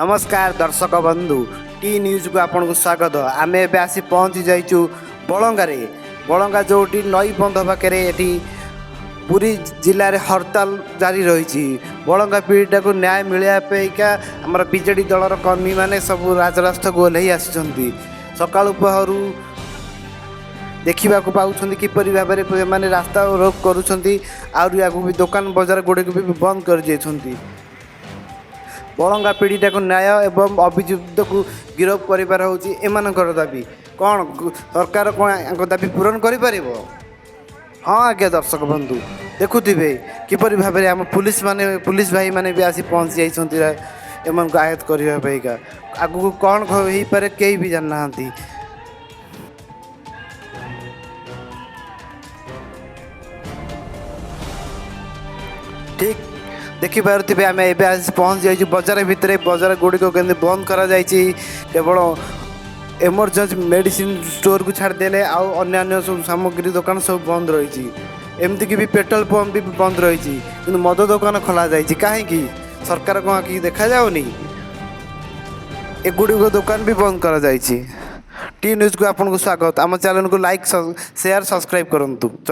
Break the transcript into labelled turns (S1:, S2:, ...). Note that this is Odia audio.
S1: ନମସ୍କାର ଦର୍ଶକ ବନ୍ଧୁ, ଟି ନ୍ୟୁଜ୍କୁ ଆପଣଙ୍କୁ ସ୍ୱାଗତ। ଆମେ ଏବେ ଆସି ପହଞ୍ଚି ଯାଇଛୁ ବଳଙ୍ଗାରେ। ବଳଙ୍ଗା ଯେଉଁଠି ନଈ ବନ୍ଧ ପାଖରେ, ଏଠି ପୁରୀ ଜିଲ୍ଲାରେ ହରତାଲ ଜାରି ରହିଛି। ବଳଙ୍ଗା ପୀଡ଼ିତାକୁ ନ୍ୟାୟ ମିଳିବା ପାଇଁକା ଆମର ବିଜେଡ଼ି ଦଳର କର୍ମୀମାନେ ସବୁ ରାଜରାସ୍ତାକୁ ଓହ୍ଲାଇ ଆସିଛନ୍ତି। ସକାଳୁ ପହରୁ ଦେଖିବାକୁ ପାଉଛନ୍ତି କିପରି ଭାବରେ ଏମାନେ ରାସ୍ତା ରୋକ କରୁଛନ୍ତି। ଆହୁରି ଆଗକୁ ବି ଦୋକାନ ବଜାର ଗୁଡ଼ିକୁ ବି ବନ୍ଦ କରିଦେଇଛନ୍ତି। ବଳଙ୍ଗା ପୀଡ଼ିତାକୁ ନ୍ୟାୟ ଏବଂ ଅଭିଯୁକ୍ତକୁ ଗିରଫ କରିବାର ହେଉଛି ଏମାନଙ୍କର ଦାବି। କ'ଣ ସରକାର କ'ଣ ୟାଙ୍କ ଦାବି ପୂରଣ କରିପାରିବ? ହଁ ଆଜ୍ଞା, ଦର୍ଶକ ବନ୍ଧୁ, ଦେଖୁଥିବେ କିପରି ଭାବରେ ଆମ ପୁଲିସ ମାନେ, ପୁଲିସ ଭାଇମାନେ ବି ଆସି ପହଞ୍ଚି ଯାଇଛନ୍ତି ଏମାନଙ୍କୁ ଆୟତ୍ତ କରିବା ପାଇଁକା। ଆଗକୁ କ'ଣ ହେଇପାରେ, କେହି ବି ଜାଣିନାହାନ୍ତି। ଠିକ୍ ଦେଖିପାରୁଥିବେ, ଆମେ ଏବେ ଆସି ପହଞ୍ଚି ଯାଇଛୁ ବଜାର ଭିତରେ। ବଜାର ଗୁଡ଼ିକ କେମିତି ବନ୍ଦ କରାଯାଇଛି। କେବଳ ଏମର୍ଜେନ୍ସି ମେଡ଼ିସିନ ଷ୍ଟୋରକୁ ଛାଡ଼ିଦେଲେ ଆଉ ଅନ୍ୟାନ୍ୟ ସବୁ ସାମଗ୍ରୀ ଦୋକାନ ସବୁ ବନ୍ଦ ରହିଛି। ଏମିତିକି ବି ପେଟ୍ରୋଲ ପମ୍ପ ବି ବନ୍ଦ ରହିଛି, କିନ୍ତୁ ମଦ ଦୋକାନ ଖୋଲା ଯାଇଛି। କାହିଁକି? ସରକାର କ'ଣ ଆଖିକି ଦେଖାଯାଉନି? ଏଗୁଡ଼ିକ ଦୋକାନ ବି ବନ୍ଦ କରାଯାଇଛି। ଟି ନ୍ୟୁଜ୍କୁ ଆପଣଙ୍କୁ ସ୍ୱାଗତ। ଆମ ଚ୍ୟାନେଲକୁ ଲାଇକ୍, ସେୟାର, ସବସ୍କ୍ରାଇବ୍ କରନ୍ତୁ। ଜୟ